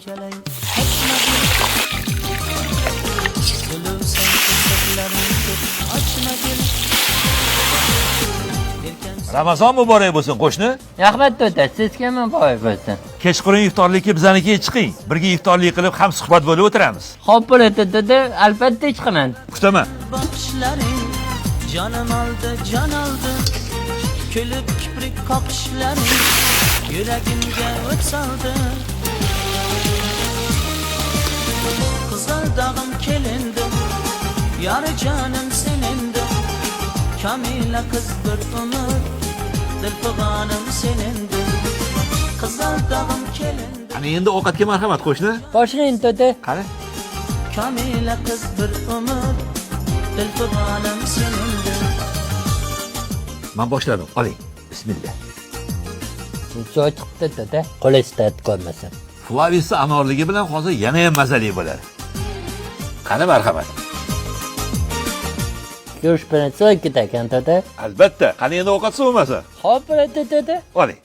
Erkalay qochmagil. Suluvsan, sirlaring ko'p, ochmagil. Erkamsan. Ramazon muborak bo'lsin, qo'shni. Rahmat, to'da, sizga muborak bo'lsin. Kechqurun iftorlikka bizanikiga chiqing. Birga iftorlik qilib ham suhbat bo'lib o'tiramiz. Xo'p bo'ladi, to'da, albatta chiqaman. Kutaman. Boqishlaring jonim oldi, jon oldi. Kulib kiprik qoqishlaring yuragimga o't soldi. Qizildog'im kelindi, yori jonim senindi. Kamila qiz bir umr dilfig'onim senindi. Qizildog'im kelindi. Ana endi ovqatga marhamat, qo'shni. Boshlang, to'da. Qani? Kamila qiz bir umr dilfig'onim senindi. Men boshladim. Oling. Bismillah. Zo'r chiqibdi, to'da. Qo'lingiz dard ko'rmasin. Flavisi anorligi bilan hozir yana ham mazali bo'ladi. Qani, marhamat. Go'sht bilan zo'r ketar ekan, to'da. Albatta. Qani endi ovqat sovumasa. Xo'p bo'ladi, to'da. Oling.